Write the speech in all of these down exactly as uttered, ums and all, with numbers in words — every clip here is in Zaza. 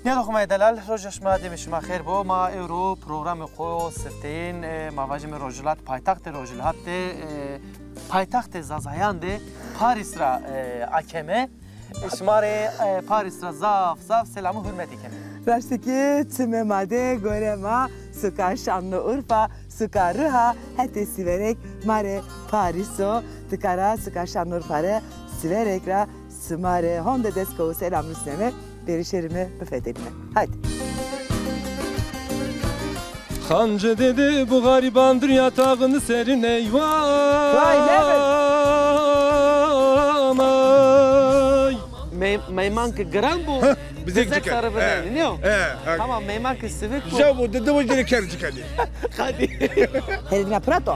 Nêdoximê delal, roja şima, demê şima xêr bo. Ma ewro programê xo sifteyên, e, ma vajîme rojhilat, paytaxtê rojhilat de, e, paytaxtê Zazayan de Parîs ra, e, akeme. E, şima rê, e, Parîs ra zaf zaf selam û hurmetî keme. Raştî ki çimê ma de gore ma suka Şanlıurfa, suka ruha, hetê Sîverek ma rê Parîs o. Tika ra suka Şanlıurfa rê Sîverek ra sima rê honde desko û selam rusneme, bêrî şêrîme bifetelîme. Haydi. Xancê dede, bu garibandır yatağını serin eyvah. Vay, ne be? Ay. Mey-, meyman ki giran bu. Bize dizek sarı vıneni, ne o? He, he. Tamam, meyman ki sivik bu. Güzel bu, dede bu geri kendi kendi. Hadi. Hele dina prato.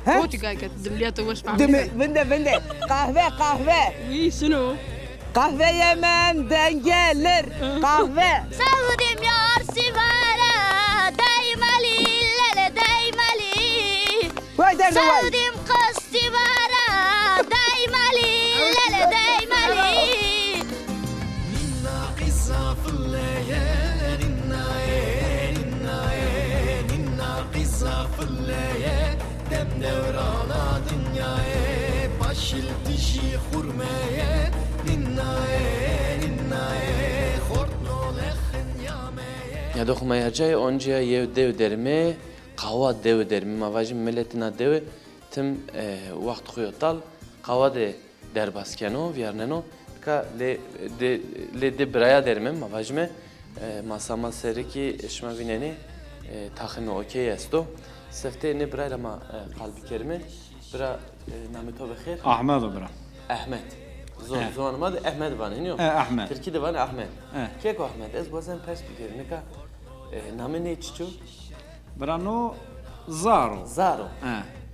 He? Kotî gayket, dimliya to weş fehmî. Dimi-, vinde, vinde. Kahve, kahve. Wî şino. Kahveye men dengelir. Kahve. Sevdim yar sivara, değmeli, lele değmeli. Vay derde vay. Sevdim kız sivara, değmeli, lele değmeli. Ninna qîza filleye, ninnaye, ninnaye, ninna qîza filleye. Dem dewrana dinyayê, paşil tijî xurmeyê, nînayê, nînayê, xort nolexin yameyê. Nêdoximê ercayê, oncîya yew dew derîme, Qawa dewi derîme, ma vajîme miletî na dewi tim, e, wext xo yo tal, Qawa de derbas keno, vîyarneno. Nika lê, de, lê di biraya derîme, ma vajîme, e, masa ma serî kî şima vînenê, e, taximê okey esto. Sifteyê nê biray ra ma, e, qal bikerîme. Bira, e, namê to bi xêr? Ahmed o bira. Ehmed. Zo-, ziwanê ma de Ehmed vanê, nîyo? E, Ehmed. Tirkî de vanê Ahmed. E. Keko Ahmed, ez wazen pers bikerî. Nika, e, namê nê çiço? Bira no zar o. Zar o.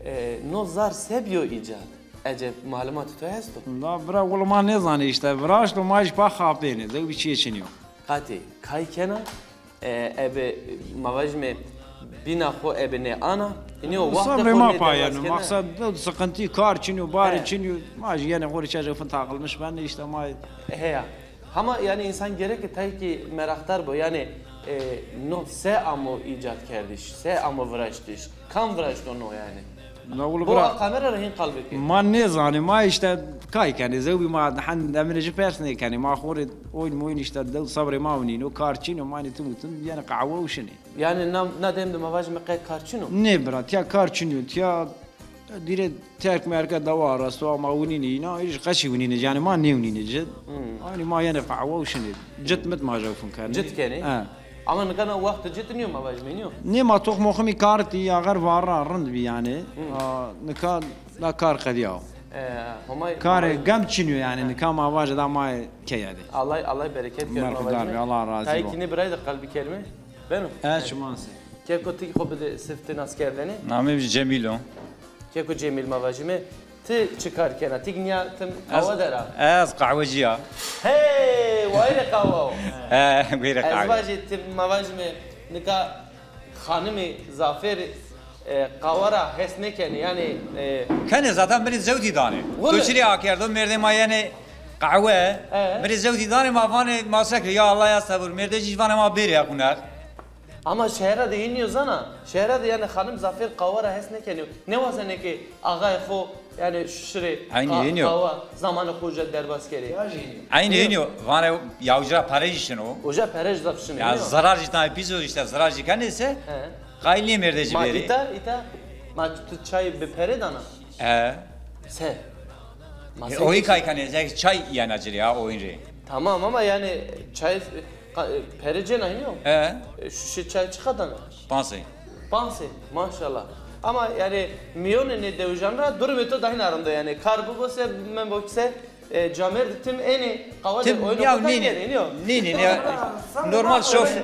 E. E, no zar se bîyo îcad? Eceb malumatê to esto? La bira, wilo ma nêzanê îşte. Viraşto, ma jî pa xapêne. Zewbî çîyê çinî yo. Qatî kay kena, e, ebe, ma vajîme, bîna xo ebe nê ana. Înî o wextê xo nê derbas kena. Sabrê ma payeno. Maqsed, sıkıntı, kar çinî yo, barê çinî yo. Ma jî yenê xo rê çeşê fin takılmış benê îşte ma. Heya. Hama yanî însan gereke tay kî meraqdar bo. Yanî, e, no se amo îcad kerdiş, se amo viraştiş, kam viraşto no yanî? Na wilo bira. Bo a kamera ra hîn qal bikî. Ma nêzanê, ma îşte kay kenê, zewbî ma hend emrê ci pers nêkenê. Ma xo rê oyun moyun îşte dew sabrê ma winîno, kar çin o, ma nê tim û tim yenê qehwe û şinê. Yanî na, na dem de ma vajîme qe kar çin o? Nê bira, tîya kar çin o, tîya Dîrê terk merke dewa rasto ama winînê îna, îş qeçî winînê, yanî ma nêwinînê cid. Hmm. Yanî ma yenê qehwe û şinê. Cid mit ma jew fin kenê. Cid kenê? He. Ama nika na wext cid nîyo ma vajîme, nîyo? Nê ma tox moximî kar tî, axir varra rind bî yanî. Hmm. A, nika na kar qedîya. E, Homay, karê Homay gem çinîyo yanî, nika ma vajê da ma keye de. Allah, Allah bereket kero ma vajîme. Berxudar bî, Allah razî bo. Tayê kî nê biray de qal bikerîme. Beno? E, çiman se. Keko ti kî xo bide siftê naskerdene. Namê mi Cemîl o. Keko Cemîl ma vajîme. Ti çi kar kena? Ti nîya tim qawa der a? Ez qehwecî ya. Hey, wayîrê qawa o. E, wayîrê qawa. Ez vajî ti ma vajîme nika xanimî zafêr, e, qawa ra hes nêkenê, yanî, e, kenê zaten mi rê zewtî danê. Wele. To çi rê akerdo, mêrdê ma yenê qehwe, e, mi rê zewtî danê, ma vanê ma sekre, ya Allah ya sebir, mêrdê jî vanê ma bêrê ya qunex. Ama şehra de hînî yo zana. Şehra de yanî xanim zafêr qawa ra hes nêkenê. Nêwazenê ke axayê xo yanî şirê qa-, qawa zamanê xo uca derbas kerê. Eynî hînî yo. Vanê ya uca pere jî şino. Uca pere jî zaf şino. Ya zarar jî tanê pîs o îşte, zarar jî kenê se. He. Qayîl nê mêrdê ci bêrê. Ma îta, îta, ma tu çay bi pere dana? E. Se? Ma e, se oyî kay kenê, zek çay yena ci rê ya, oyîn rê. Tamam ama yanî çay, e, qa-, e, pere cêna hînî yo? E. E, şuşê çay çiqa dana? Pansê. Pansê, maşallah. Ama yanî mîyonê nê dewijan ra durumê to dahîna rind o yanî. Kar bibo se, mebo se, e, camêrdî tim ênê, qawa de oyno, ya, nînî, nînî, nînî. Normal şof-,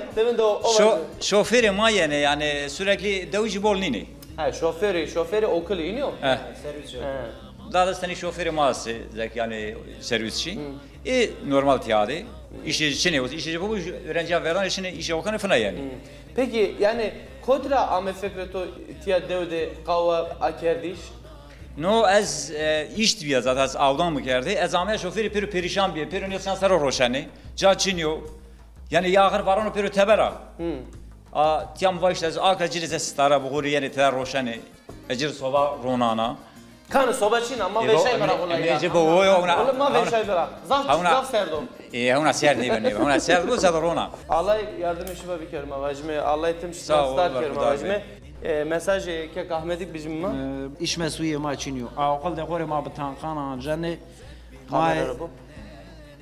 şo-, şofêrê ma yenê, yanî sürekli dewijî bol nînê. Ha, şofêrê, şofêrê okilî, înî yo? He. Servis şofêrî. He. Dade senî şofêrê ma estê, zek, yanî servisçî. Hı. Ê normal tîya de. Îşê çinê, îşê bibo, öğrenciya verdanê şinê, îşê okanê fina yanî. Hı. Peki, yanî kotî ra ame fikrê to tîya dew de qawa akerdiş? No, ez, e, îş bîya zaten, ez awdan mi kerdê. Ez ameya şofêrî pêro perîşan bîye, pêro nêsîyan ser o roşenê. Ca çin yo. Yanî ya axir varano pêro teber a. Hmm. A, tiya mi va îşte ez akra ci rê ze sitare bixurî, yanî tede roşenê. Ez ci rê soba ronana. Kano soba çin a, ma vêşay mi ra wulay ya. Ece bo, o, o, hewna. Wulay ma vêşay mi ra. Zaf, zaf serd o. E, hewna serd nêbe, nêbe. Hewna serd bo, zaf rona. Allah yardımê şima bikerî ma vajîme. Allah tim şima star kerî ma vajîme. E, mesajê kek Ahmedî bijîme ma. E, îşme sûyê ma çin yo. A oqil de xo rê ma bi tanqan ancenê. Kamera ra bo.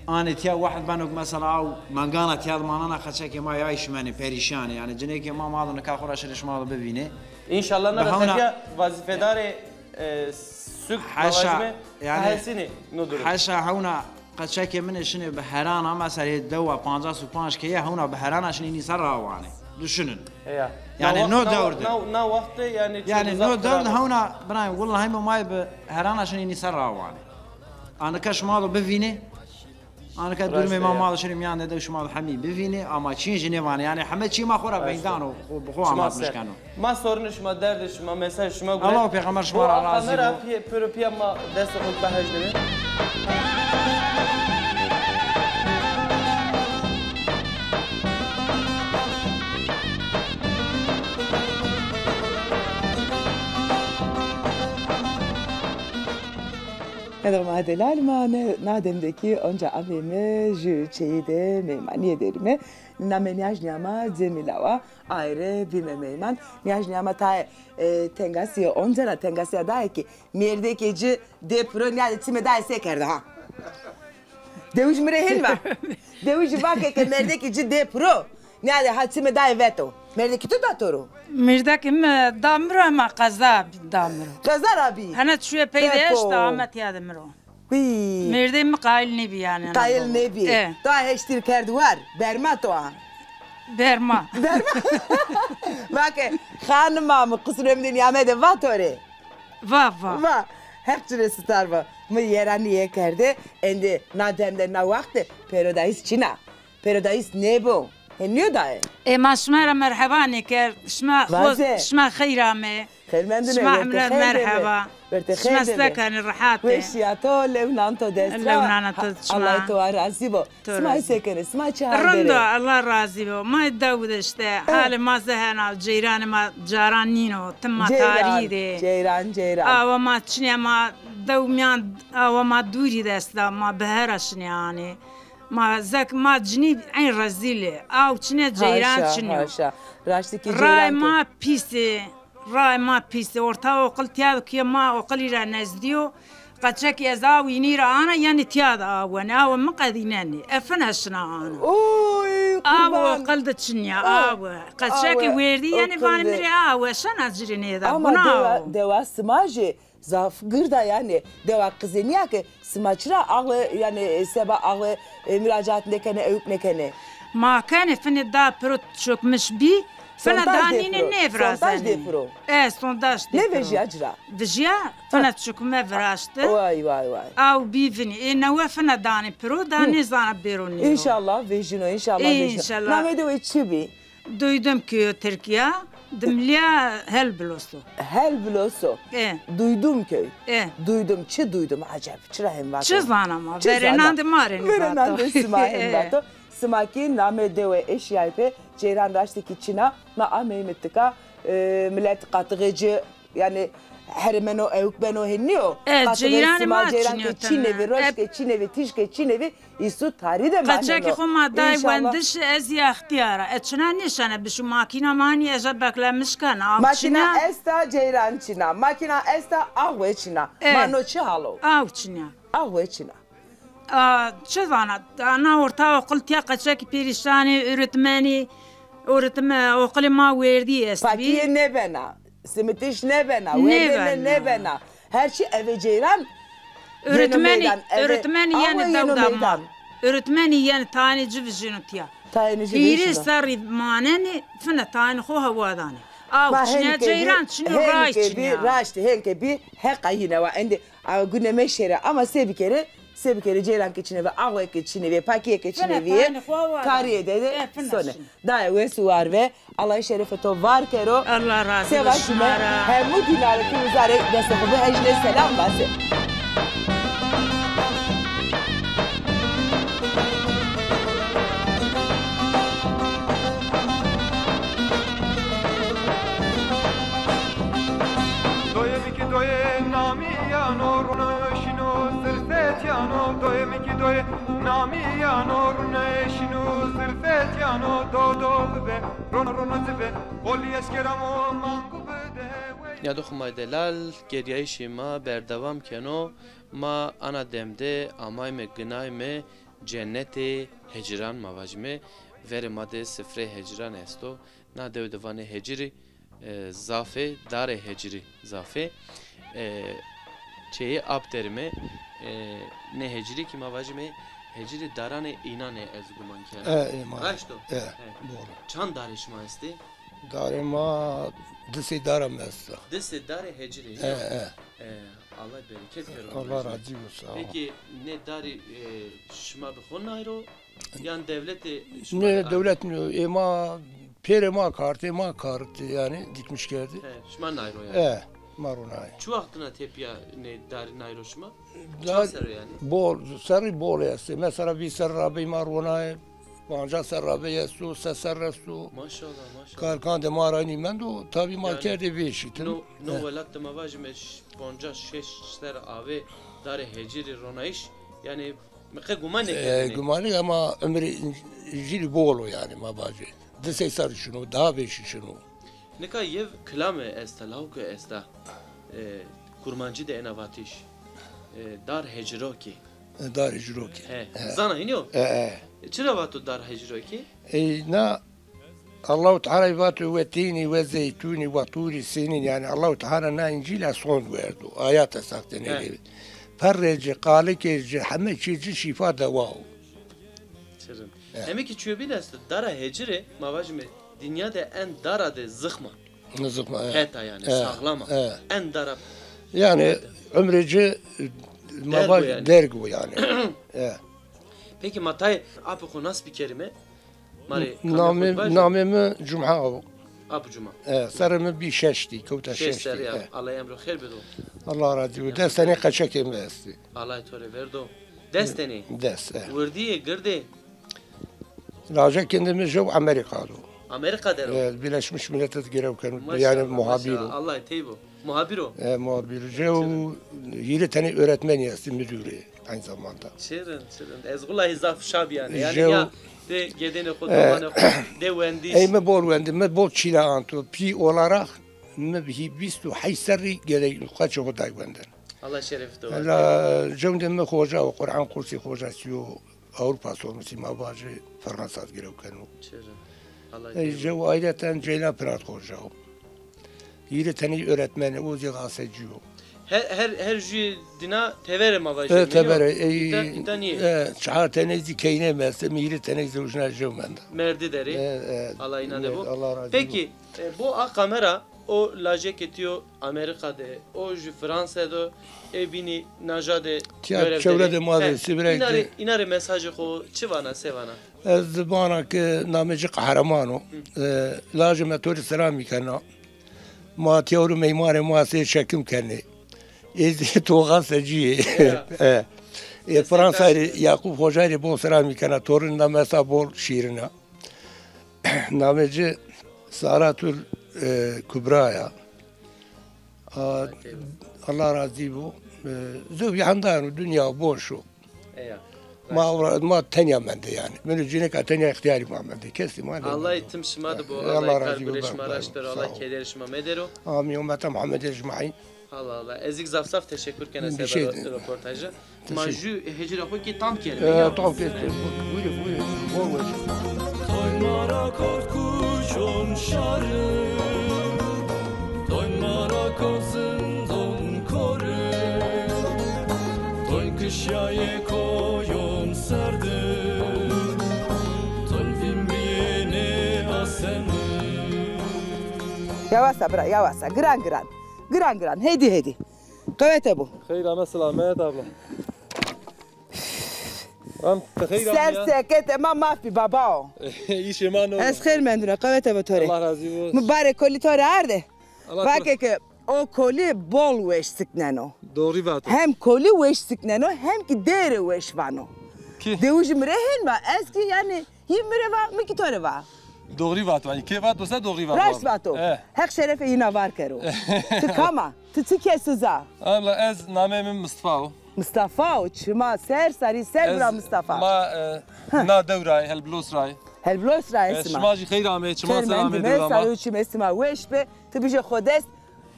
Anê tiya wext beno ke mesela aw mengana tiya de manena, qeçekê ma yay şimenê, perîşan ê. Yanî cinêkê ma ma de nika xo ra şirê şima de bivînê. Înşallah na ra tepîya vazîfedarê, e, sûk, ma vajîme, hesinê no durum. Heşa hewna qeçekê min ê şinê bi herana, mesela ê dewa pancas û panc keye hewna bi herana şinê înî ser rawanê. Düşünün. Yanî no dewr de. Na wext de yanî. Yanî no dewr de hewna birayê, wulahî mi ma yê bi herana şinê înî ser rawanê. A nika şima do bivînê. A nika durumê ma, ma do şirê mîyan de, dew şima do hemî bivînê, ama çîn jî nêvanê. Yanî heme çî ma xo ra meydan o, xo, bi xo amatmiş keno. Ma sorinê şima, derdê şima, mesajê şima gure. Allah û pêxember şima ra razî bo. Pêro pîya ma destê xo behecneme. Eda ma delal ma ne, na dem de kî onca ameyme jü çeyî de meymanîye derîme. Name nîyajnîya ma Cemîla wa, aye rê bîme meyman. Nîyajnîya ma tayê, e, tengasîye onca ra, tengasîya daye kî mêrdekê ci dê piro, nîya de çimê daye se kerde ha. Dewij mi rê hên va. Dewij va ke, ke mêrdekê ci dê piro. Nîya de ha çimê daye veto. Mêrdekê to da to ro? Mêrdekê mi da mi ro, ema qeza da mi ro. Qeza ra bî? Hene çuye pey de eşta, ame tiya de mi ro. Mêrdê mi qayîl nêbî yanî. Qayîl nêbî. E. Da heştîr kerd war. Berma to a. Berma. Berma. Va ke xanima mi, qisûrê mi de nîyamede va to rê. Va, va. Va. Heq ci rê sitar va. Mi yeranîye kerde, endî na dem de, na wext de pêrodayîs çin a. Pêrodayîs nêbo. Hê nîyo daye? E, ma şima ra merheba nêkerd. Şima xo-, şima xeyr ame. Xeyrmendine, şima emre merheba. Şima se kenê, rehat ê? Weşîya to, lew nan to dest ra. Lew nana to şima. Allah to wa razî bo. Sima se kenê? Sima çi hal der ê? Rind o, Allah razî bo. Ma dew de îşte, halê ma ze hena, ceyranê ma caran nîno, tim ma tarî de. Ceyran, ceyran. Awa ma çinê, ma dew mîyan, awa ma dûrî de esta, ma bi hera şinê anê. Ma zek ma cinî eyn rezîl ê. Aw çinê, ceyran çinî yo. Haşa, haşa. Raştî kî ceyran. Ray ma pîs ê. Ray ma pîs ê. Orta oqil tiya de kî ma oqilî ra nezdî yo. Qeçekî ez aw înî ra ana, yanî tiya de awenê. Awe mi qedînenê. E fina şina ana. Oy, qurban. Awe oqil de çinî ya, awe. Qeçekî werdî, yanî vanê mi rê awe, şena ci rê nêda. Ama dewa, dewa sima jî zaf gird a yanî. Dewa qizê nîya ke sima çira axwe, yanî seba axwe, e, muracaat nêkenê, ewk nêkenê? Ma kenê, finê da piro çokmiş bî, fina da nînê nêvirazenê. Sontaj dê piro? E, sondaj dê piro. Nêvejîya cira? Vijîya, fina çokme viraşti. Way, way, way. Aw bî vinî. Ê newe fina danê piro, da nêzana bêro nêro. Înşallah vejîno, înşallah vejîno. Înşallah. Namê dewe çi bî? Duydum köyü Türkiye, dimliya Helbloso. Helbloso. E. Duydum köy. E. Duydum. Çi duydum acep? Çira hem vato? Çi zanama? Çi zanama? Verenan de ma rê vato. Verenan de sima hem vato. Sima kî namê dewe eşîyay pê, ceyran raştî kî çin a, ma ameyme tika, e, milet qatixê ci, yanî hermeno, ewk beno, hê nîyo? E, qatixê ceyranê sima, ma ceyran ke çinê vî, roj ke çinê vî, tîj ke çinê vî, îsû tarî de maneno. Qeçekî xo ma day wendiş, ez yê extîyar a. E, çina nêşene bişu, makîna ma nî, ez beklemiş kena. Makîna esta, ceyran çin a. Makîna esta, axwe çin a. E. Ma no çi hal o? Aw çin a. Axwe çin a. A, çi zana? Ana orta oqil tiya qeçekî perîşanî, öğretmenî, öğretme-, oqilê ma werdî estbî. Pakîye nêbena. Simitiş nêbena, werdene nêbena. Her çi eve ceyran yeno meydan, eve awe yeno meydan. Öğretmenî yenê dew da ma. Öğretmenî yenê tayênê ci vijîno tiya. Tayênê ci vijîno. Hîrê serrî manenê, fina tayênê xo hewa danê. Aw çinê, ceyran çinê, ray çinê. Raştî, hênke bî, heqa yîne wa. Endî, a, guneme şêre, ama se bikerê, se bikerê, ceyran ke çinê vî, axwe ke çinê vî, pakîye ke çinê vî, karîye de de sone. Daye wes û war ve. Allah şerefê to var kero. Allah razî bo. Seva şima ra. Hemû dînarê ke wizarê destê xo bihejnê, selam vase. Ano rona şino zirfetiyano, doye mi ki doye namiyano, rona şino zirfetiyano, do do bibe, rona rona zibe, qolî eskeramo mangu bide. Nîyadoxê ma yê delal, gerîyayîşê ma berdewam keno. Ma ana dem de amayme ginayme cennetê hecîran, ma vajîme. Verê ma de sifreyê hecîran esto. Na dewe de vanê hecîrî, e, zaf ê, darê hecîrî zaf ê. E, çêyê ap derime, e, nê hecîrî kî ma vajîme hecîrê daranê înan ê ez guman kena. E, e, ma. Raşt o? E, he. Doğru. Çand darê şima estê? Darê ma di sey dara mi esta. Di sey darê hecîrê, e, ya? E. E, Allah bereket kero. Allah razî bo, sağ ol. Peki nê darî, e, şima bi xo nayro? Yan dewletê şima... Nê, dewlet nê. Ê ma, pêrê ma kartê, ma kartê yani, dikmiş kerdî. He, şima nayro yani. E, ma ronayê. Çi wextîna tepîya nê darî nayro şima? Çand serrî yani? Bol, serrî bol estê. Mesela vîst serrî ra bey ma ronayê, pancas serrî ra bey esto, ses serrî esto. Maşallah, maşallah. Karkan de ma ra nîmendo, tabî ma kerdê vêşî. No, no welat de ma vajîme pancas şeş serrî avê darê hecîrî ronayîş, yani mi qe guman nêkerdinê. E, guman nê ama umrê jî rê bol o yani, ma vajê. Di sey serrî şino, daha vêşî şino. Nika yew kilame esta, lawike esta. E, kurmancî de ena vatiş. E, dar hecirokî. E, dar hecirokî. He. He. Zana hînî yo? E, e. Çira vato dar hecirokî? E, na Allahu Teala vato ve tînî ve zeytûnî ve tûrî sînîn, yani Allahu Teala na Încîl a sond werdo. Ayat esakte nêrê. Perrê ci, qalikê ci, heme çî ci şîfa dewa o. Çirin. E. Heme kî çuyobîn esto, dara hecirê, ma vajîme, dinya de en dara de zixma. Zixma, e. Heta yani, e, sağlama. E. En dara. Yani, umrê ci, ma vaj, derg o yani. E. Peki ma tayê apê xo nas bikerîme? Ma rê kamê xo vajê. Namê mi Cumha o. Apo Cuma. E, serrê mi bî şeştî, kewta şeştî. Şeş serrî ya. E. Allah emro xêr bido. Allah razî bo. Des tenê qeçekê mi estî. Allah to rê verdo. Des tenê? Des, e. Wirdî yê, gird ê? Lajekêndê mi jew Amerîka do. Amerîka der o? E, Birleşmiş Millet'e de grev keno. Maşallah, yani muhabir o. Maşallah. Allah tey bo. Muhabir o? E, muhabir. Jew hîrê tenê öğretmenî estî, müdürî aynı zamanda. Şirin, şirin. Ez wulahî zaf şa bî yani. Yani jew ya de gedênê xo, domanê xo, de wendîş. Ey mi bol wendî, mi bol çîle anto. Pî olarak mi hî vîst û heşt serrî gedey xeçê xo day wenden. Allah şeref to. La jew de mi xoca o, Quran kursî xoca sîyo. Avrupa sorumlusu, ma vajê Fransa de grev keno. Çirin. Allah. Ey jew ayreten Ceylan Pınar xoca o. Hîrê tenê öğretmenî, o zî gasecî yo. Her, her, her juyê dina teverê ma vajê. E, teverê, ey, îta, îta nîyê. E, çar tenê zî keynê mi estê, mi hîrê tenê zewjna jew menda. Merdî der ê. E, e. Allah înan de bo. Allah razî bo. Peki, e, bo a kamera, o lajekê to yo Amerîka de, o jü Fransa de, ê bînî naja de görev derê. Çewre de ma de, Sîbirek de. Îna rê, îna rê mesajê xo çi vana, se vana? Ez vana ke namê ci Qehreman o. Hı. E, lajê mi to rê selamî kena. Ma tîya ewro meymanê ma sey çekim kenê. Ê zî to gasecî yê. Ya. E. Ê Fransa rê Yaqûb Xoca rê bol selamî kena. To rê na mesa bol şîrin a. Namê ci Saratur, e, Kubra ya. A, Allah razî bo. E, zewjî henda yeno, dinya boş o. Eya. Ma, ma tenya mende yani. Beno cineka tenya, îxtîyarî ma mende. Kesî ma nêmendo. Allah tim şima de bo. E, Allah razî bo. Gurê şima raşt bero. Allah keder şima medero. Amîn. Ummeta Muhammedî ecmaîn. Allah Allah. Ez zî zaf zaf teşekkür kena ser roportajî. Ma jü hecîra xo kî tam kerime. E, ya. Tam kerime. Buyurun, buyurun. Bol weş. Toy ma ra kot kujon şarî, toy ma ra kot zindon korî, toy kişyayê koyon serdî, toy vîn bîyênê asenî. Yawasa bira, yawasa. Giran giran. Giran giran. Hêdî hêdî. Qewete bo. Xeyr ame, selamet abla. Am, ti xeyr ame ya. Ser seketê ma maf bî babao. Îşê ma no. Ez xeyr mendune, qewete bo to rê. Allah razî bo. Mi barê kolî to rê arde. Vake ke o kolî bol weş sikneno. Doğru vato. Hem kolî weş sikneno, hem kî dêrê weş vano. Ki? Dewij mi rê hên va, ez kî yani hîv mi rê va, mi kî to rê va. Doğrî vato. Yanî kê vato se doğrî vato. Raşt vato. Eh. Heq şerefê îna var kero. Ti kam a? Ti çi kes iz a? Abla, ez nameyê mi Mistefa o. Mistefa o. Çima ser sarî ser bira Mistefa. Ma, e, na dew ra yê, Helbilos ra yê. Helbilos ra yê sima. E, şima jî xeyr amê, çiman ser amê dewra ma. Sarî û çimê sima weş be. Ti bijê xo dest.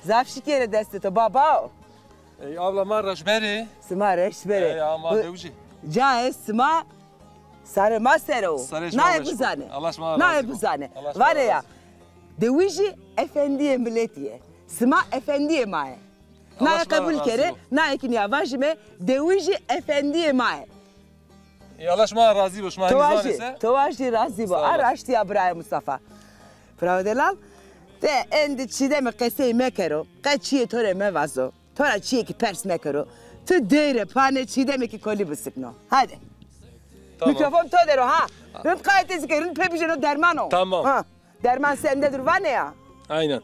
Zaf şikêrê destê to, baba o. Ey abla, ma reşberê. Sima reşberê. Ey ama dewicî. Cayê sima sarê ma ser o. Nayê bizanê. Allah şima razî bo. Nayê bizanê. Vanê ya. Dewicî efendîyê miletî yê. Sima efendîyê ma yê. Nayê qebul kerê, nayê kî nîya vajîme, dewicî efendîyê ma yê. Ey, Allah şima razî bo, şima hînî zanê se. To wajî razî bo. A raştîya birayê Mustafa. Bravo delal. De endî Çîdemî qesey mekero. Qe çîyê to rê mevazo. To ra çîyê kî pers mekero. Ti deyre panê Çîdemî kî kolî bisikno. Hadi. Tamam. Mîkrofon to der o ha. Rind qaytê zî ke, rind pê bijêno derman o. Tamam. Ha. Derman sende dir vanê ya. Aynen.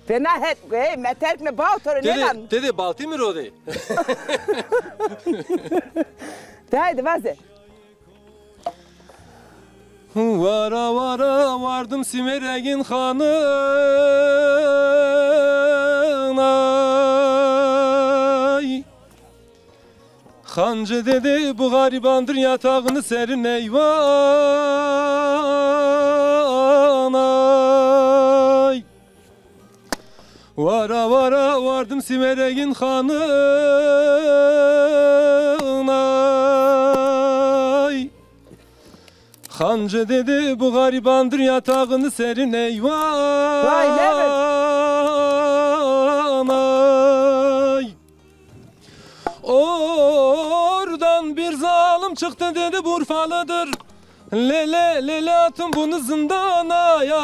Fena het, hey, meterk ne bao to rê nêdan. Tede baltî mi rodê? De haydi vaze. Wara wara wardim Sîmeregîn xanina. Xancê dede bu xarîbandir yatağını serin eyvanay. Wara wara wardim Sîmeregîn xanay. Xancê dede bu xarîbandir yatağını serin eyvanay. Vay, ne be? Oradan bir zalim çıktı dedi bu Urfalıdır. Lele lele atın bunu zindana yak.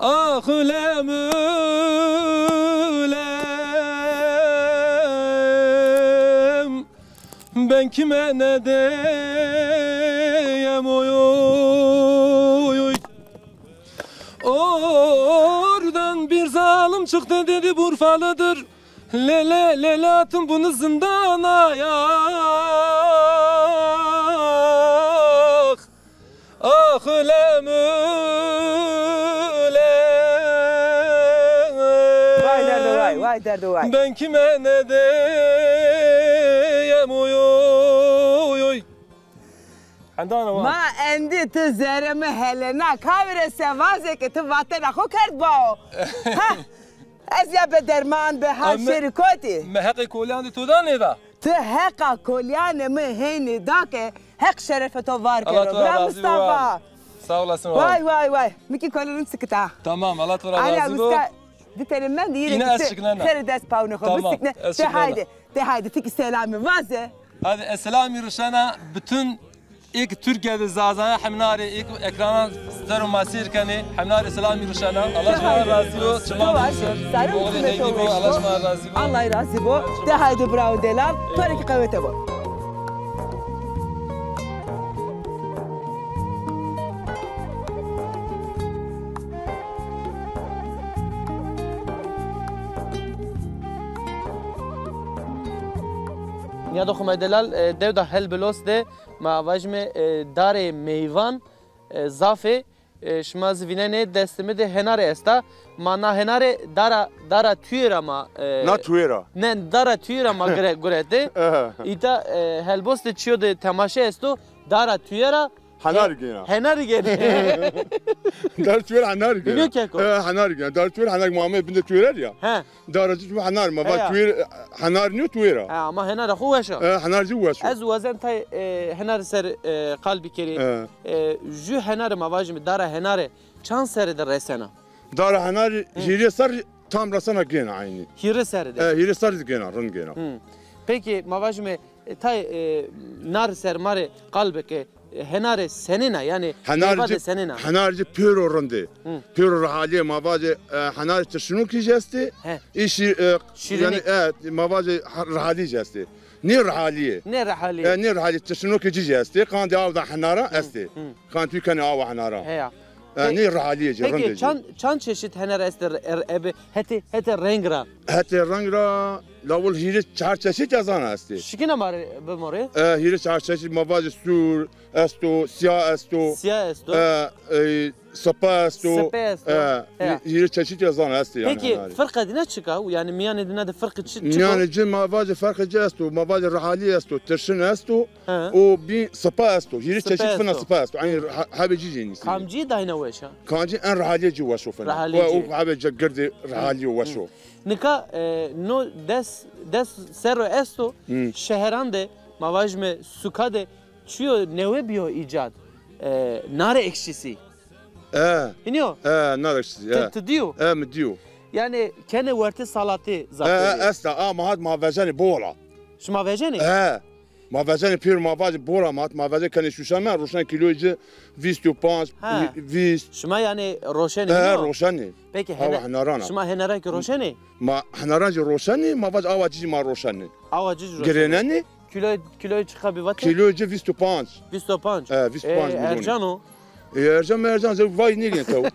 Ah ölem ölem. Ben kime ne deyem oy oy oy. Oradan bir zalim çıktı dedi bu Urfalıdır. Lele lele atın bunu zindana yak. Ah ölem ölem. Vay derdo vay, vay derdo vay. Ben kime ne deyem oy oy oy. Hendana wa. Ma endî ti zerê mi helena, kavire se vaze ke ti vatena xo kerd bao. Ha, ez ya be derman be ha şêrî kotî. Mi heqê kolîyan de to da nêda? Ti heqa kolîyanê mi heynî da ke Heq şerefê to var kero. Bira Mustafa. Sağ olasın. Vay vay vay. Mi kî kolî rind sikita. Tamam, Allah to ra razî bo. Di tenê mendî, yine ez şiknena. Xêrê dest pawnê xo bisikne. De haydi, de haydi, ti kî selamî vaze. Hadi, ez selamî rişena bütün ê ki Türkiye de Zazaya hemnarê, ê ki ekranan ser û ma seyr kenê, hemnarê selamî rişena. Allah şima razî bo, çiman ser. Oğlê Heyvî bo, Allah şima razî bo. Allah razî bo. De haydi bravo delal. To rê kî qewete bo. Nîyado xo ma delal, e, dewda Helbilos de ma vajime, e, darê meyvan, e, zaf ê, e, şima zî vînenê destê mi de henare esta. Ma na henare dara, dara tuyê ra ma, e, na tuyê ra. Ne, dara tuyê ra ma gure-, gurete. Îta, e, Helbos de çîyo de temaşe esto, dara tuyê ra Henarî gêna. Henarî gêna. Dar tuyer henarî gêna. Bînî keko. E, henarî gêna. Dar tuyer henarî, ma amê bin de tuyer ya. He. Dara ci bu henar ma. Va tuyer henar nîyo tuyer a. He, ama henara xo weş a. E, henar ci weş a. Ez wazen tay, e, henar ser, e, qalbî kerî. E, jü henar ma vajîme, dara henare çand serre de resena? Dara henarî hîrê serre tam resena gêna aynî. Hîrê serre de. E, hîrê serre de gêna, rind gêna. Peki ma vajîme, e, tay, e, nar ser mare qalbeke, e, henare senêna, yanî meyva de senêna? Henar ci pêro rind ê. Pêro rihalîye ma vajê, e, henarê tirşinokî jî estê. He. Îşî, e, şîrînî. Yanî, e, ma vajê rihalî jî estê. Nê rihalîye. Nê rihalîye. E, nê rihalîye tirşinokê ci jî estê. Qandê aw da henara estê. Qandê tu kenê awa henara. Heya. E, nê rihalîye ci rind ê. Peki çand, çand çeşit henar estê, e, ebe hetê, hetê reng ra? Hetê reng ra Lawul hîrê çar çeşît ya zana estê. Şikîna ma rê bimorê. E, hîrê çar çeşît ma vajê sûr esto, sîya esto. Sîya esto. E, e, sipe esto. Sipe esto. E, he. Hî-, hîrê çeşît ya zana estê yanî. Peki, henarî. Firqe dîna çik a? Yanî mîyanê dîna de firqi çi-, çik o? Mîyanê ci ma vajê firqê ci esto, ma vajê rihalî esto, tirşin esto. He. O bî sipe esto. Hîrê çeşît fina sipe esto. Sipe esto. Yanî ha-, hebê ci jî nîsî. Kamcî dayna weş a? Kamcî en rihalîye ci weş o fina. Rihalîye ci. O hebê ci girdê rihalîye weş o. Nika, e, no des, des serro esto, şeheran de, ma vajime suka de, çiyo newe biyo îcad, e, nare ekşisi. E. Hînî yo? E, nare ekşisi, e. Ti, ti dîyo? E, mi dîyo. Yanî, kenê wertê salatî zaf. E, e, esta, a, ma hat ma vejenê bol a. Şima vejenê? E. Ma vecenê pêro ma vacê bol a ma, ma vece kenê şuşan me, roşen kîloyê ci vîst û panc, vîst. Şima yanî roşenê? He, roşenê. Peki, awa henaran a. Şima henaran kî roşenê? Ma henaran jî roşenê, ma vac awa ci jî ma roşenê. Awa ci jî roşenê. Girênenê. Kîloyê, kîloyê çiqa bî vate? Kîloyê ci vîst û panc. Vîst û panc. E, vîst û panc. E, ercan o? E, ercan mercan, zey vay nêgînê tew.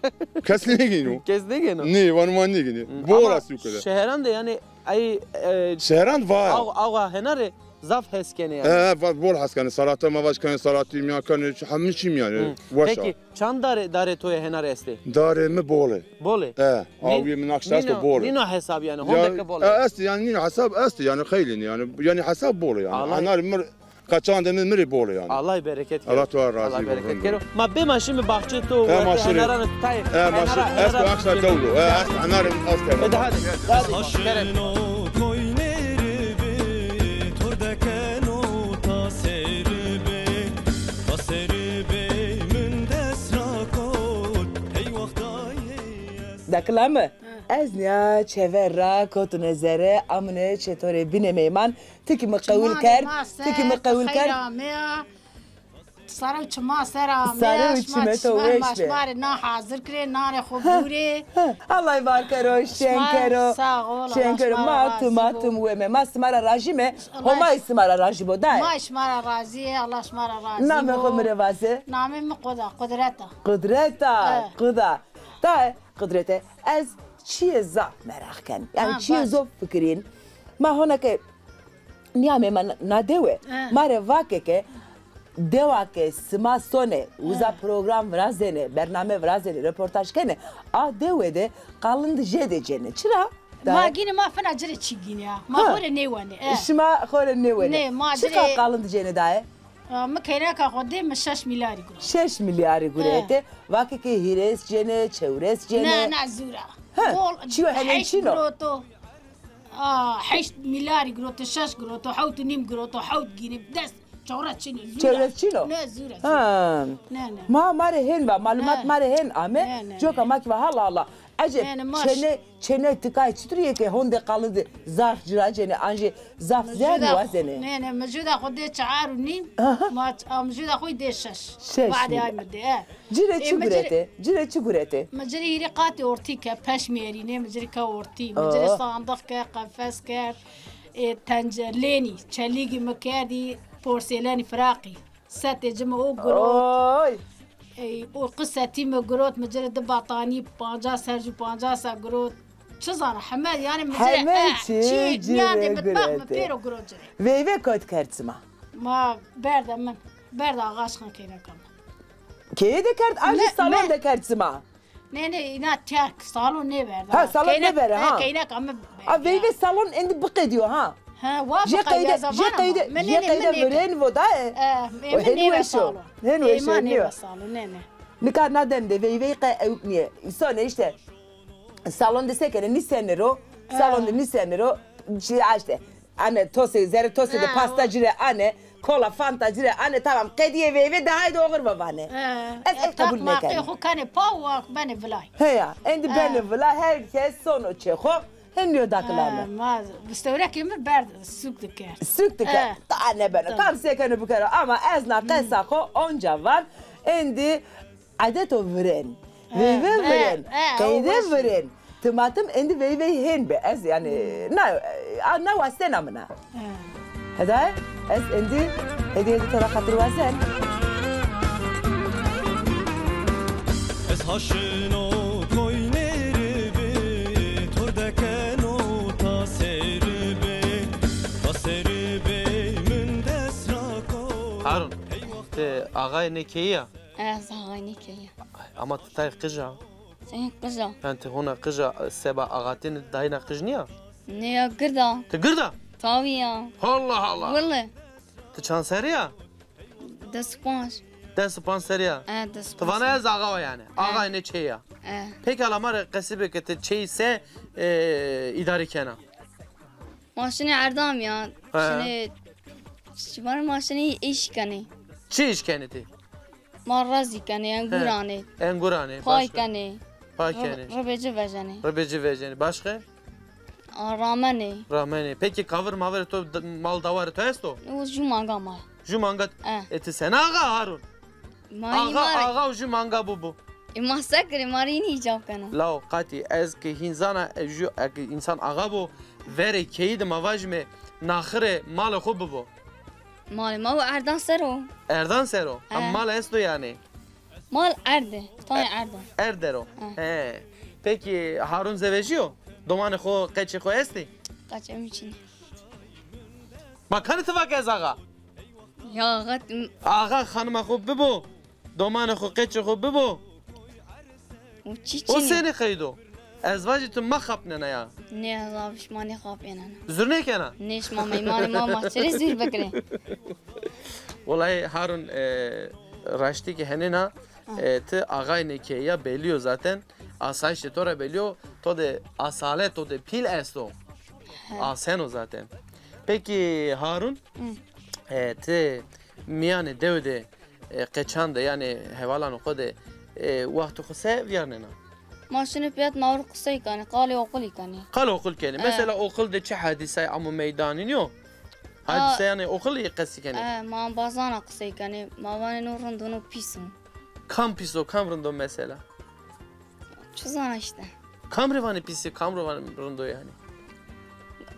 Kes nêgîno. Kes nêgîno? Nê, vano ma nêgînê. Bol a sûke de. Şeheran de yanî Ay, e, şehran va. Aw-, awa henarê zaf hes kenê yanî. He, he, va-, bol hes kenê. Salata ma vac kenê, salatî mîyan kenê, hemî çî mîyan. Weş a. Peki, çand dare, dare to yê henarê estê? Darê mi bol ê. Bol ê? He, awiyê mi nakş esto bol ê. Nîno hesab yanî, hondeke bol ê. E, est yanî nîno hesab est yanî xeylî yanî. Yanî hesab bol ê yanî. Henarê mi Qeçan de mi, mi rê bol ê yanî. Allah bereket kero. Allah to ra razî bo. Allah bereket kero. Ma bê ma şîme baxçê to, wertê henaranê to tayê. E, ma şî, ez to akşa dewlo. E, ez henarê mi az kero. E, de hadi. Hadi. Kerem. Dakila mi, ez nîya çever ra kotune zere, amune çê to rê bîne meyman. Ti kî mi qewil kerd, ti kî mi qewil kerd. Sare û çima ser ameya. Sare û çimê to weş be. Ma şima rê nan hazir kirê, nanê xo gurê. Allah bar kero, şen kero. Sağ ol, Allah şima ra razî bo. Şen kero, ma tim, ma tim weme. Ma sima ra rajî me, Homay sima ra rajî bo, dayê. Ma şima ra razî yê, Allah şima ra razî bo. Namê xo mi rê vaze. Namê mi Quda, Qudreta. Qudreta, Quda. Dayê, Qudrete, ez çiyê zaf meraq ken. Yanî çiyê zof fikirîn. Ma hona ke nîyamê ma na dewe. Ma rê vake ke dewa ke sima sonê, uza program virazenê, bername virazenê, reportaj kenê, a dewe de qalind jêde cênê. Çira? Ma gînê, ma fina ci rê çî gînê ya. Ma xo rê nêwenê. E. Şima xo rê nêwenê. Nê, ma ci rê. Çiqa qalind cênê dayê? A, mi keyneka xo dê mi şeş mîlyarî gurot. Şeş mîlyarî gurete. Vake ke hîrês cênê, çewres cênê. Ne, ne, zûr a. He, bol, çiyo henen çin o? Heşt giroto. A, heşt mîlyarî giroto, şeş giroto, hewt û nîm giroto, hewt gînî, des, çewres çin o, zûr a. Çewres çin o? Ne, zûr a, zûr a. Ha. Ne, ne. Ma, ma rê hên va, malumat ma rê hên ame. Ne, ne, ne. Coka ma kî va hala hala. Eceb, çênê, çênê tikay çitur yê ke honde qalindî zaf ci ra cênê, an jî zaf zîyad wazenê? Nê, nê, mi jûda xo dê çar û nîm, ma ç-, a, mi jûda xo dê şeş. Şeş. Badê ay mi dê, e. Ci rê çi gurete? Ci rê çi gurete? Mi ci rê hîrê qatî ortî ke, peşmî erînê, mi ci rê ke ortî, mi ci rê sandiq ke, qefes kerd, e, tence-, lênî, çelîgî mi kerdî, porselenî firaqî. Setê ci mi o girot. Oy! Ey, o qi setî mi girot, mi ci rê di batanî pancas serc û pancas a girot. Çi zana, heme, yanî mi ci rê, heme çî, e, çî ci rê nîyadê mi, bax, mi pêro girot ci rê. Veyve kot kerd sima? Ma berda min, berda axaçxan keyneka min. Keye de kerd, an jî salon de kerd sima? Nê, nê, îna terk, salon nêberda. Ha, salon nêbere, ha. Keyneka mi berda. A, veyve salon endî biqedîyo, ha. Ha, wa biqedîya zamana ma. Jê qeyde, jê qeyde virên vo da, e. E, hên weş o. Hên weş o, nêyo. Salon, nê, nê. Nika na dem de veyvey qe ewk nîye. Îsonê îşte salon de se kenê, nîsenê ro, salon de nîsenê ro, çi, îşte. Ane tosê, zerê tosê de pasta ci rê ane, kola, fanta ci rê ane, tamam, qedîyê veyve de haydi oxir va vanê. Ez ey qebul nêkenî. Xo kenê pa û benê vilay. Heya, endî benê vilay, her kes sono çê xo, hên nîyo dakilame. Ma bistewrekê mi berd, sûk dikerd. Sûk dikerd. Daha nêbeno. Kam se keno bikero, ama ez na qesa xo onca van, endî Edeto virên. Veyve virên. Qeyde virên. Timatim endî veyvey hên bi. Ez yanî na, a, na wastena min a. Heda ez endî hedîye de to ra xatir wazen. Ez haşino koynerî bi, tor dekeno ta serî bi. E, axayê nê keyî ya? Ez axayê nê keyî ya. Ama ti tay qij a. Sen qij a. Yani ti hona qij a, seba axatînî dayîna qij nîya? Nê ya, gird a. Ti gird a? Tawî ya. Allah Allah. Wille. Ti çand serrî ya? Des û panc. Des û panc serrî ya? E, des û panc. Ti vana ez axa wa yani. E. Axayê nê keyî ya. E. Peki ala ma rê qesî bike, ti keyî se, e, îdarî kena? Ma şinê erdam ya. He. Şinê, şivan ma şinê îş kenê. Çi îş kenê ti? Ma rezî kenê, engur anê. He. Engur anê, pay kenê. Pay kenê. Ribê ci vejenê. Ribê ci vejenê. Başka? A, ramenê. Ramenê. Peki kavir mavir to, d-, mal dawarê to esto? O ju manga mal. Ju manga. E. E, ti sena axa Harun? Axa, axa û ju manga bibo. E, ma se kirê, ma rê înî îcab kena. Law qatî ez ke hîn zana, e, ju, eke însan axa bo, verê keyî de ma vajîme naxirê malê xo bibo. Malê ma o erdan ser o. Erdan ser o? He. Ama mal esto yanî? Mal erd e, tayê erd o. Erd der o. He. He. Peki Harun zewejîyo? Domanê xo, qeçê xo estê? Qeçê mi çin ê. Ma kanî ti va ke ez axa? Ya axa. Axa xanima xo bibo, domanê xo, qeçê xo bibo. O çi çin o? O senî qeyd o? Ez vajî ti ma xapnena ya. Nê, ez abi şima nêxapênena. Zur nêkena? Nê, şima meymanê ma, ma çirê zur bikirê? Wellahî Harun, e, raştî ke henêna, e, ti axayê nê keyî ya, belî yo zaten. Asayîşê to ra belî yo. To de asalet, to de pîl esto. He. Asen o zaten. Peki Harun, e, ti mîyanê dew de, e, qeçan de, yanî hevalanê xo de, e, wextê xo se vîyarnena? Ma şinê pêt, ma ewro qisey kenê, qalê oqilî kenê. Qalê oqil kenê. E. Mesela oqil de çi hadîsay amo meydanî nîyo? Hadîseyanê oqilî qesî kenê? E, ma embazana qisey kenê. Ma vanê no rind o, no pîs o. Kam pîs o, kam rind o mesela? Çi zana îşte. Kam rê vanê pîsî, kam rê vanê rind o yanî?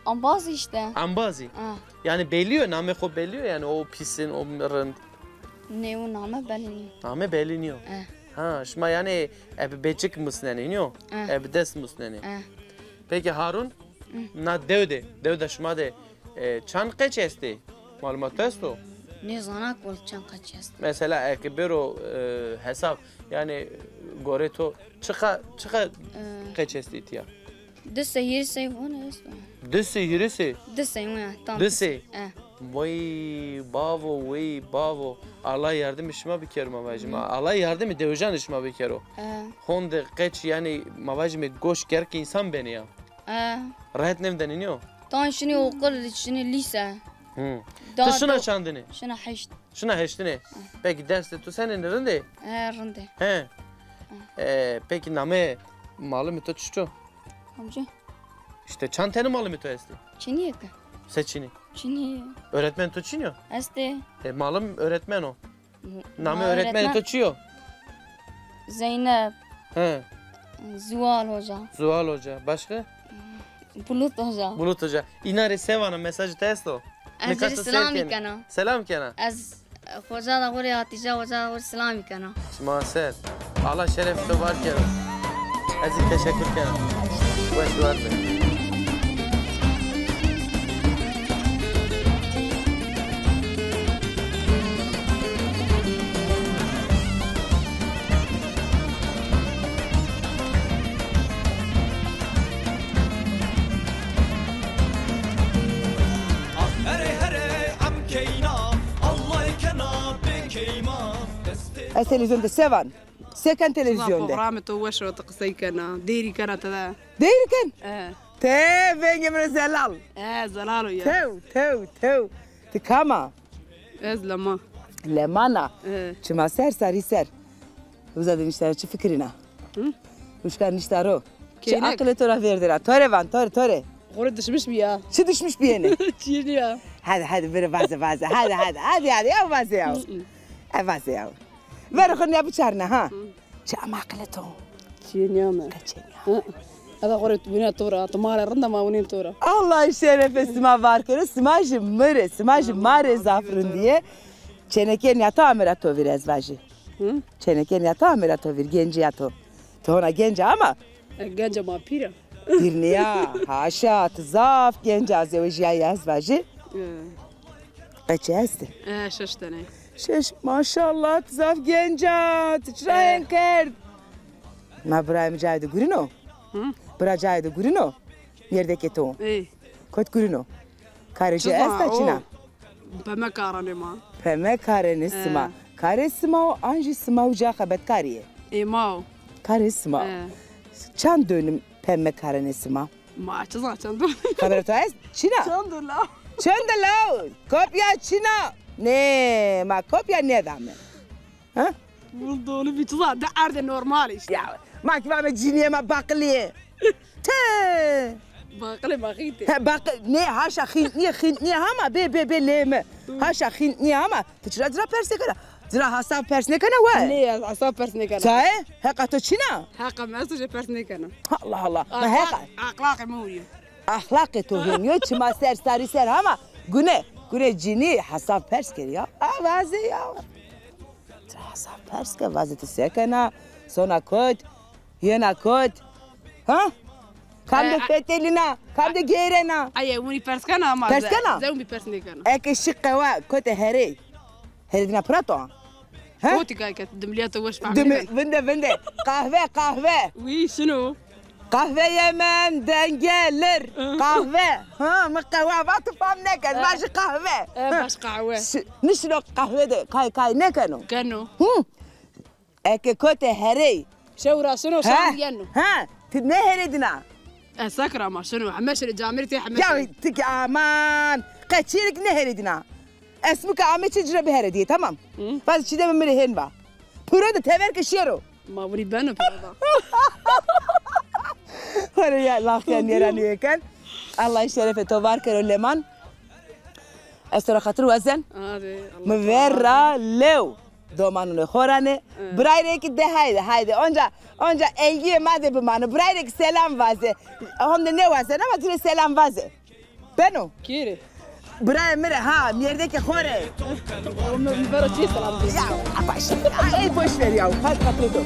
Embazî îşte. Embazî. Ha. Yanî belî yo, namê xo belî yo yanî, o pîs in, o rind? Nê, o name belî nîyo. Name belî nîyo. Eh. Ha, şima yanî ebe beçik musnenê, nîyo? Eh. Ebe dest musnenê. Eh. Peki Harun, na dew de, dew de şima de, e, çand qeç estê? Malumat esto? Nêzana kol çand qeç est. Mesela eke bêro, e, hesab, yanî gorê to çiqa, çiqa qeç estê îtya? Di sey, hîrê sey vana esto. Di sey, hîrê sey? Di sey, wina, tam. Di sey? E. Wey bavo, wey bavo. Allah yardimê şima bikero, ma vajîme. Hı. Allah yardimê dewijanê şima bikero. E. Honde qeç, yanî ma vajîme goş gerke însan benê ya. E. Rehet nêvindenê, nîyo? Tan şinê oqil, şinê lîse. Hı. Ti şina çandinê? Şina heşt. Şina heştinê. Peki dersê to senên, rind ê? E, rind ê. He. E, peki nameyê malimê to çiço? Amca. Îşte çand tenê malimê to estê? Çinî yê ke. Se çinî? Çinî yê. Öğretmen to çinî yo? Estê. E, malim öğretmen o. Namê öğretmenê to çi yo? Zeynep. He. Zuhal Hoca. Zuhal Hoca. Başka? Bulut Hoca. Bulut Hoca. Înan rê se vana, mesajê to esto? Ez rê selam kena. Selam kena. Ez, e, Hoca da xo rê, Hatîce Hoca da xo rê selam kena. Şima ser. Allah şerefê to var kero. Ez zî teşekkür kena. Weş war be. Ez televîzyon de se van? Se ken televîzyon de? Programê to weş o, ti qisey kena. Deyrî kena ti de. Deyrî ken? E. Te vengê mi rê zelal. E, zelal o ya. Tew, tew, tew. Ti kam a? Ez Leman. Leman a. E. Çima ser, sarî ser. Uza de niştena, çi fikirîna? Hı? Uşka nişta ro. Çi aqilê to ra vêrdêna? To rê van, to rê, to rê. Xo rê dişmiş bîya. Çi dişmiş bîyêne? Çî nîya. Hadi, hadi, bire vaze, vaze. Hadi, hadi, hadi, hadi, ya vaze ya. Hı hı. E, vaze ya. Ver xo nîya biçarne ha. Hı. Çi ama aqilê to? Çî nîyame. Qeçê nîya. Hı. Eda xo rê winê to ra, ti ma rê rind a, ma winên to ra. Allah şerefê sima var kero, sima jî mi rê, sima jî ma rê zaf rindî yê. Çênekê nîya to ame ra to vîr, ez vajî. Hı? Çênekê nîya to ame ra to vîr, gencîya to. Ti hona genc a ama. E, genc a, ma pîr a. Pîr nîya, haşa, ti zaf genc a, zewejîyayî, ez vajî. E. Qeçê estê? E, şeş tenê. Şeş, maşallah, ti zaf genc a, ti çira hen kerd? Ma birayê mi cayê de gurîno. Hı? Bira cayê de gurîno. Mêrdekê to. Ey. Kot gurîno. Karê ci esta çina? Peme karanê ma. Peme karenê sima. Karê sima o an jî sima uca xebetkarî yê? Ê ma o. Karê sima. Çand dönüm peme karenê sima? Ma çi zan çend o. Xebera to est? Çina? Çend o law. Çend o law? Kopya çina? Nê, ma kopya nêdame. Ha? Bul dolu bir çi zan, de erdê normal işte. Ya, ma ki vame cinîye ma baqilîye. Te. Baqilê ma xîte. He, baqi-, nê, haşa xîntnîye, xîntnîye hama, bê, bê, bê lê mi. Haşa xîntnîye hama. Ti çira cira pers nêkena? Cira hesab pers nêkena we? Nê, ez hesab pers nêkena. Çaye? Heqa to çina? Heqa mi esto jê pers nêkena. Allah Allah. Ma heqa. Axlaqê mi hurîyo. Axlaqê to hurîyo, çima ser sarî ser hama gune, gune cinî hesab pers kerî ya. A vaze ya. Hesab pers ke, vaze ti se kena, sona kot, yena kot. Ha? Kam de fetelîna, kam de geyrena. Aye, winî pers kena ama. Pers kena? Ze winî pers nêkena. Eke şi qewa kote herey. Herê dina pira to a? Ha? Kotî kay ke dimilîya to weş fehmî. Vinde, vinde. Qahve, qahve. Wî şino. Qahveyê min dengelir. Qahve. Ha, mi qehwe va tu fam neken. Va jî qahve. E, baş qehwe. Nişino qahve de kay kay nekeno. Keno. Hı. Eke kote herey. Şew ra şino, şan yeno. Ha, ti ne herê dina? E, sekra ma şino. Heme şirê camêrî tê heme şirê. Ya ti ki aman. Qeçîrik ne herê dina. Esmuka ame çi cira bi herê diye, tamam. Hı. Vaz çîdeme mi rê hên va. Puro de tever ke şêro. Ma vurî beno piro da. Hore ya, laf ya nêra nêken. Allah şerefê to var kero leman. Ez to ra xatir wazen. Mi ver ra lew. Domanunê xo ra ne. Birayê rê ki de hayde, hayde. Onca, onca elgiyê ma de bimano. Birayê rê ki selam vaze. Honde nêwazen ama ti rê selam vaze. Beno? Kî rê? Birayê mi rê ha, mêrdekê xo rê. Mi vero çi selam dê? Ya, apaş. Ey boş ver ya. Hadi kapıyı dur.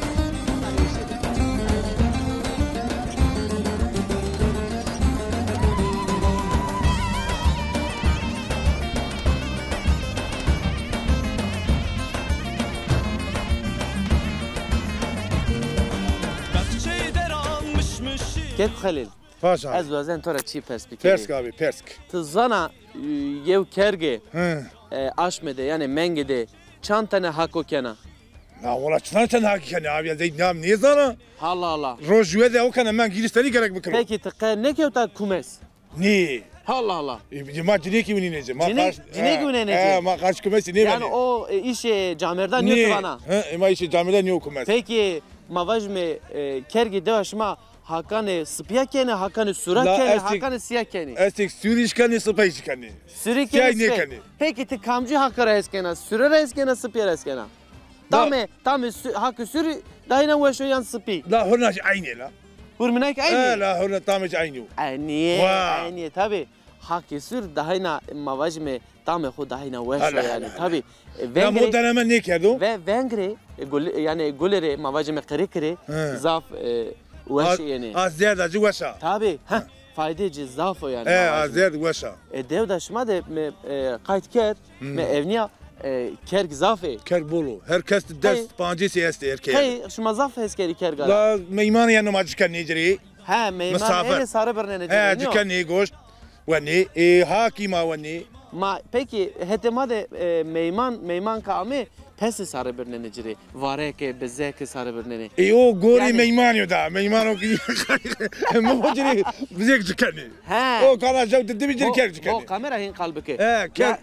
Kek Xelîl. Paşa. Ez wazen to ra çî pers bikerî. Pers ki abi, pers ki. Ti zana, e, yew kerge, e, aşme de, yanî menge de çand tene hako kena? Na wala çinan çend haki kenê abi, ya zey nam nêzana. Allah Allah. Roj we de o kena, men giriş tenî gerek bikiro. Peki ti qe nêkewta kumes? Nê. Allah Allah. E, ma cinêkî winî nêce. Ma cinêkî winî nêce. E, ma qarş kumesî nêbenê. Yanî o, e, îşê camêrda nîyo ti vana? He, e, ma îşê camêrda nîyo kumes. Peki ma vajime, e, kergê dewa şima hakanê sipîya kenê, hakanê sura kenê, hakanê sîya kenê? Estêk sûrî jî kenê, sipîya jî kenê. Sûrî kenê, sipîya nêkenê. Peki ti kamcî haka ra hes kena? Sûre ra hes kena, sipîya ra hes kena? Tamê, tamê hakê sûrî dahîna weş o yan sipî? La hurna jî eynî la. Hurmîna kî eynî? E, la hurna tamê jî eynî yo. Eynî, eynî, tabî. Hakê sûr dahîna, ma vajîme, tamê xo dahîna weş o yanî. Tabî, e, veng rê, mo deneme nêkerdo. Ve veng rê, e, gul, yanî gulê rê, ma vajîme qirikî rê, zaf, e, weş yenê. A zerd a ci weş a. Tabî, heh, faydê ci zaf o yanî, ma vajîme. E, a zerd weş a. E, dew da şima de mi, e, qayt kerd, mi evnîya, e, kerg zaf ê. Kerg bol o. Her kes des pancêsî estê her keye. Qey şima zaf hes kerî kerga ra? La meyman yeno ma ci kenê ci rê. He, meyman ênê sare birnenê ci rê, nîyo? He, ci kenê goşt wenê, e, hakî ma wenê. Ma, pekî, hetê ma de, e, meyman, meyman ke ame, pesê sare birnenê ci rê. Vareke, bizeke sare birnenê. E, o gorê meymanî yo da. Meyman o ki, mi xo ci rê bizek ci kenê. He. O kana jew di di bi ci rê kerg ci kenê. Bo kamera hên qal bike. He, kerg.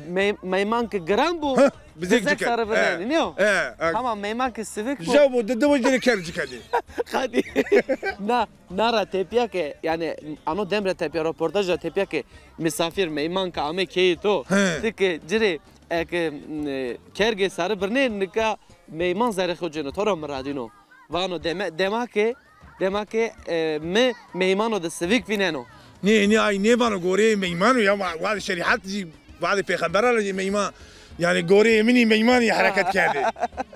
Mey-, meyman ke giran bo, bizek sare birnenê, nîyo? He, he. Tamam, meyman ke sivik bo. Jew bo, di di bo ci rê kerg ci kenê. Qadî. Na, na ra tepîya ke, yanî ano dem ra tepîya, roportaj ra tepîya ke misafîr, meyman ke ame keyê to, ti ke ci rê, e, ke, e, kergê sare birnê, nika meyman zerrê xo cêno, to ra miradîno. Vano deme-, dema ke, dema ke, e, mi meymano de sivik vîneno. Nê, nê, ay nêvano goreyê meymano ya, wa-, wadê şerîhet jî, wadê pêxemberan jî meyman, yanî goreyê min î meymanî hereket kerdê.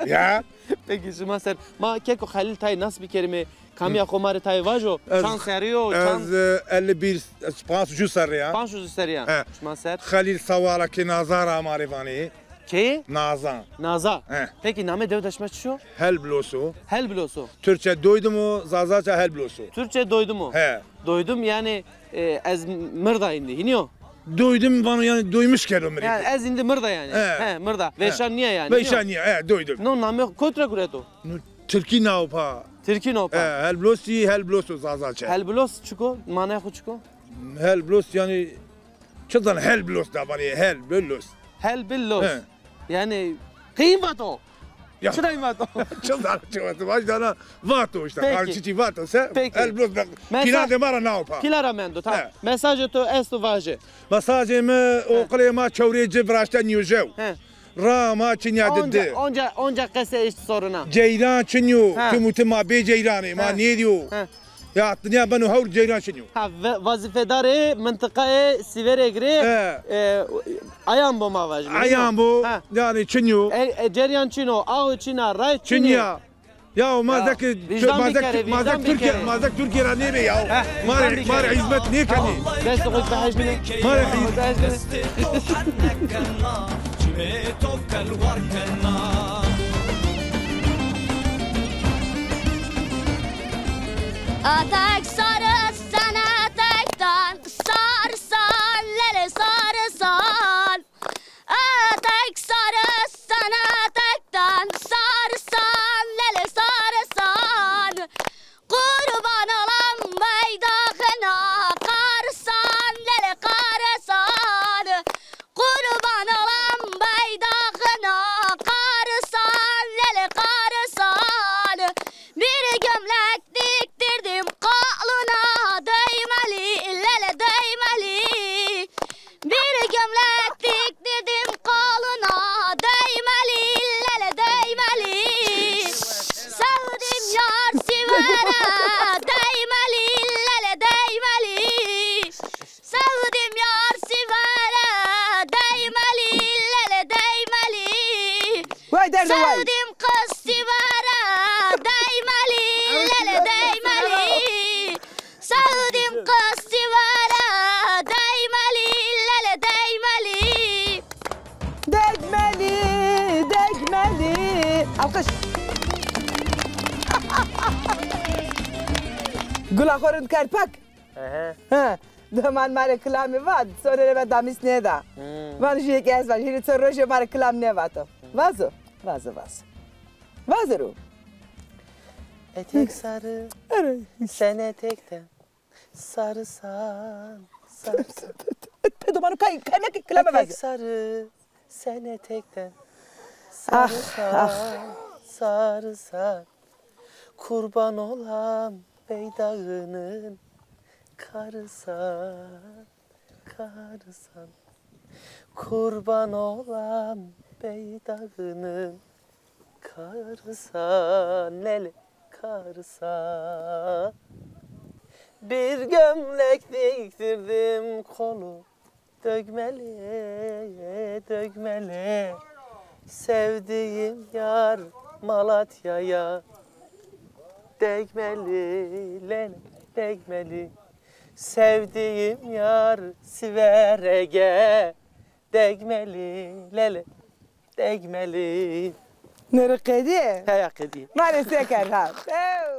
Ya. Pekî, şima ser. Ma keko Xelîl tayê nas bikerîme, kamîya xo ma rê tayê vajo, çand serrî yo, çand? Ez, e, elli bir, ez panc û ju serrî ya. Panc û ju serrî ya. He. Şima ser. Xelîl Sawala ke Nazara ma rê vanê. Keyê? Nazan. Naza. He. Peki namê dew de şima çi o? Helblos o. Helblos o. Türkçe doydum o, Zazaca helblos o. Türkçe doydum o. He. Doydum yani, e, ez mirda indi. Hînî yo? Doydum vano yani doymuş kerdo mi rê. Yani ez indi mirda yani. He. He, mirda. He. Vêşan nîya yani. Vêşan nîya, he, doydum. No namê kot ra gureto? No Tirkî nao pa. Tirkî nao pa. He, helblos zî, helblos o Zazaca. Helblos çik o? Manaya xo çik o? Helblos yani çi zan helblos da vanê, helblos. Helblos. He. Yani qîn vato. Ya. Çira vato? Çi zan çi vato? Vaj dana vato işte. Peki. Çiçî vato se. Peki. Helblos da. Pîlan de ma ra nao pa. Pîla ra mendo, tamam. He. Mesajê to esto vaje. Mesajê mi, oqilê ma çewrê ci viraşte nîyo jew. He. Ra ma çinya di di. Onca, onca, onca qese eşt soruna. Ceyran çinyo, ha. Tim û tim ma bê ceyranê, ma nêdiyo. Ha. Ya dinya beno hewl ceyran çinyo. Ha, ve-, vazîfedarê mintiqayê Sîverê Girê, e, ayan bo ma vajî. Ayan bo, ha. Yani çinyo. E, e, ceryan çino, aho çina, ray çinyo. Çinya. Ya ma zek, ma zek, ma zek Türkiye, ma zek Türkiye ra nêbê ya. Ma rê, ma rê hizmet nêkenê. Dest xo behecbine. Ma rê hizmet. Etek sarı sen etekten, sarı san, lele sarı san. Etek sarı sen etekten, sarı san, lele sarı san. Kurban olam beydağına, karı san, lele karı san. Kurban olam beydağına, karı san, lele karı san. Bir gömlek diktirdim koluna, değmeli, lele değmeli. Bir gömlek diktirdim koluna, değmeli, lele değmeli. Sevdim yar Sivere, değmeli, lele değmeli. Sevdim yar Sivere, değmeli, lele değmeli. Vay derdi vay. Sevdim kız Sivere, değmeli, lele değmeli. Sevdim kız Sivere, değmeli, lele değmeli. Değmeli, değmeli. Alkış. Gula xo rind kerd pak. Ehe. Ha, doman ma rê kilamî vat, sonê rê ve damîs nêda. Hmm. Van jûyê ke ez vaj, hîrê çor rojê ma rê kilam nêvato. Vazo, vazo, vazo. Vazo ro. Etek sarı, sen etekten sarı san, sarı san. Pê domanu kay, kay meke kilame vazo. Etek sarı, sen etekten sarı san, sarı san. Kurban olam beydağının, karı san, karı san. Kurban olam beydağının, karı san, lele karı san. Bir gömlek diktirdim kolu, dögmeli, dögmeli. Sevdiğim yar Malatya'ya, degmeli, lele, degmeli. Sevdiğim yar Siverek'e, degmeli, lele, degmeli. Nêro qedîye? Heya qedîye. Ma rê se kerd ha. Ew,